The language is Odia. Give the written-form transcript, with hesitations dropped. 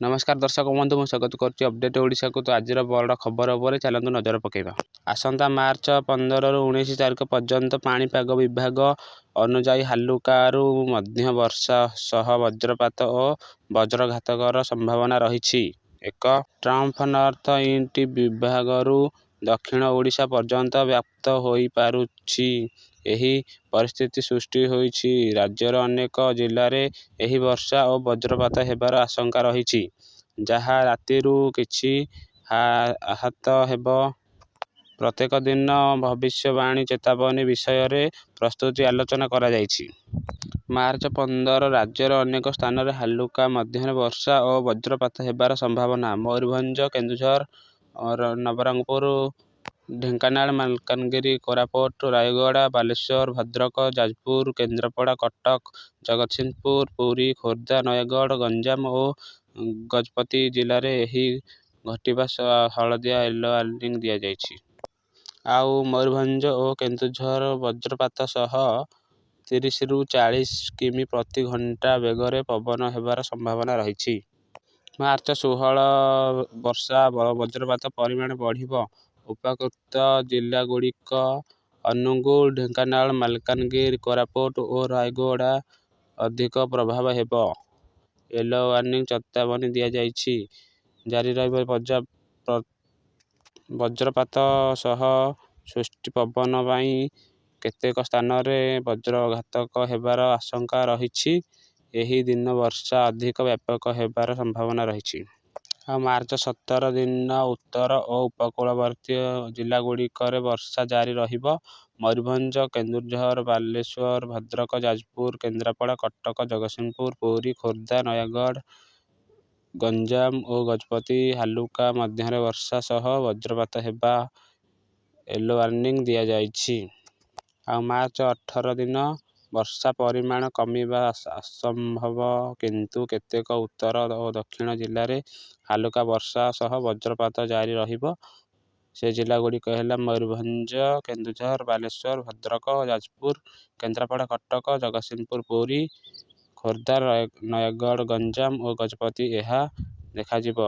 ନମସ୍କାର ଦର୍ଶକ ବନ୍ଧୁ, ମୁଁ ସ୍ୱାଗତ କରୁଛି ଅପଡେଟ୍ ଓଡ଼ିଶାକୁ। ତ ଆଜିର ବଡ଼ ଖବର ଉପରେ ଚାଲନ୍ତୁ ନଜର ପକାଇବା। ଆସନ୍ତା ମାର୍ଚ୍ଚ 15ରୁ 19 ତାରିଖ ପର୍ଯ୍ୟନ୍ତ ପାଣିପାଗ ବିଭାଗ ଅନୁଯାୟୀ ହାଲୁକାରୁ ମଧ୍ୟ ବର୍ଷା ସହ ବଜ୍ରପାତ ଓ ବଜ୍ରଘାତର ସମ୍ଭାବନା ରହିଛି। ଏକ ଟ୍ରଫ୍ ନର୍ଥ ଇଷ୍ଟ ବିଭାଗରୁ ଦକ୍ଷିଣ ଓଡ଼ିଶା ପର୍ଯ୍ୟନ୍ତ ବ୍ୟାପ୍ତ ହୋଇପାରୁଛି। ଏହି ପରିସ୍ଥିତି ସୃଷ୍ଟି ହୋଇଛି। ରାଜ୍ୟର ଅନେକ ଜିଲ୍ଲାରେ ଏହି ବର୍ଷା ଓ ବଜ୍ରପାତ ହେବାର ଆଶଙ୍କା ରହିଛି। ଯାହା ରାତିରୁ କିଛି ଆହତ ହେବ। ପ୍ରତ୍ୟେକ ଦିନ ଭବିଷ୍ୟବାଣୀ ଚେତାବନୀ ବିଷୟରେ ପ୍ରସ୍ତୁତି ଆଲୋଚନା କରାଯାଇଛି। ମାର୍ଚ୍ଚ 15 ରାଜ୍ୟର ଅନେକ ସ୍ଥାନରେ ହାଲୁକା ମଧ୍ୟରେ ବର୍ଷା ଓ ବଜ୍ରପାତ ହେବାର ସମ୍ଭାବନା। ମୟୂରଭଞ୍ଜ, କେନ୍ଦୁଝର, ନବରଙ୍ଗପୁର, ଢେଙ୍କାନାଳ, ମାଲକାନଗିରି, କୋରାପୁଟ, ରାୟଗଡ଼ା, ବାଲେଶ୍ୱର, ଭଦ୍ରକ, ଯାଜପୁର, କେନ୍ଦ୍ରାପଡ଼ା, କଟକ, ଜଗତସିଂହପୁର, ପୁରୀ, ଖୋର୍ଦ୍ଧା, ନୟାଗଡ଼, ଗଞ୍ଜାମ ଓ ଗଜପତି ଜିଲ୍ଲାରେ ଏହି ଘଟିବା ହଳଦିଆ ୟେଲୋ ୱାର୍ଣ୍ଣିଂ ଦିଆଯାଇଛି। ଆଉ ମୟୂରଭଞ୍ଜ ଓ କେନ୍ଦୁଝର ବଜ୍ରପାତ ସହ 30ରୁ 40 କିମି ପ୍ରତି ଘଣ୍ଟା ବେଗରେ ପବନ ହେବାର ସମ୍ଭାବନା ରହିଛି। ମାର୍ଚ୍ଚ 16 ବର୍ଷା ବଜ୍ରପାତ ପରିମାଣ ବଢ଼ିବ। ଉପକୂତ ଜିଲ୍ଲାଗୁଡ଼ିକ ଅନୁଗୁଳ, ଢେଙ୍କାନାଳ, ମାଲକାନଗିରି, କୋରାପୁଟ ଓ ରାୟଗଡ଼ା ଅଧିକ ପ୍ରଭାବ ହେବ। ୟେଲୋ ୱାର୍ଣ୍ଣିଂ ଚେତାବନୀ ଦିଆଯାଇଛି। ଜାରି ରହିବ। ବଜ୍ରପାତ ସହ ସୃଷ୍ଟି ପବନ ପାଇଁ କେତେକ ସ୍ଥାନରେ ବଜ୍ରଘାତକ ହେବାର ଆଶଙ୍କା ରହିଛି। ଏହି ଦିନ ବର୍ଷା ଅଧିକ ବ୍ୟାପକ ହେବାର ସମ୍ଭାବନା ରହିଛି। ଆଉ ମାର୍ଚ୍ଚ 17 ଦିନ ଉତ୍ତର ଓ ଉପକୂଳବର୍ତ୍ତୀ ଜିଲ୍ଲାଗୁଡ଼ିକରେ ବର୍ଷା ଜାରି ରହିବ। ମୟୂରଭଞ୍ଜ, କେନ୍ଦୁଝର, ବାଲେଶ୍ୱର, ଭଦ୍ରକ, ଯାଜପୁର, କେନ୍ଦ୍ରାପଡ଼ା, କଟକ, ଜଗତସିଂହପୁର, ପୁରୀ, ଖୋର୍ଦ୍ଧା, ନୟାଗଡ଼, ଗଞ୍ଜାମ ଓ ଗଜପତି ହାଲୁକା ମଧ୍ୟରେ ବର୍ଷା ସହ ବଜ୍ରପାତ ହେବା ୟେଲୋ ୱାର୍ଣ୍ଣିଂ ଦିଆଯାଇଛି। ଆଉ ମାର୍ଚ୍ଚ 18 ଦିନ ବର୍ଷା ପରିମାଣ କମିବା ଅସମ୍ଭବ କିନ୍ତୁ କେତେକ ଉତ୍ତର ଓ ଦକ୍ଷିଣ ଜିଲ୍ଲାରେ ହାଲୁକା ବର୍ଷା ସହ ବଜ୍ରପାତ ଜାରି ରହିବ। ସେ ଜିଲ୍ଲାଗୁଡ଼ିକ ହେଲା ମୟୂରଭଞ୍ଜ, କେନ୍ଦୁଝର, ବାଲେଶ୍ୱର, ଭଦ୍ରକ, ଯାଜପୁର, କେନ୍ଦ୍ରାପଡ଼ା, କଟକ, ଜଗତସିଂହପୁର, ପୁରୀ, ଖୋର୍ଦ୍ଧା, ନୟାଗଡ଼, ଗଞ୍ଜାମ ଓ ଗଜପତି ଏହା ଦେଖାଯିବ।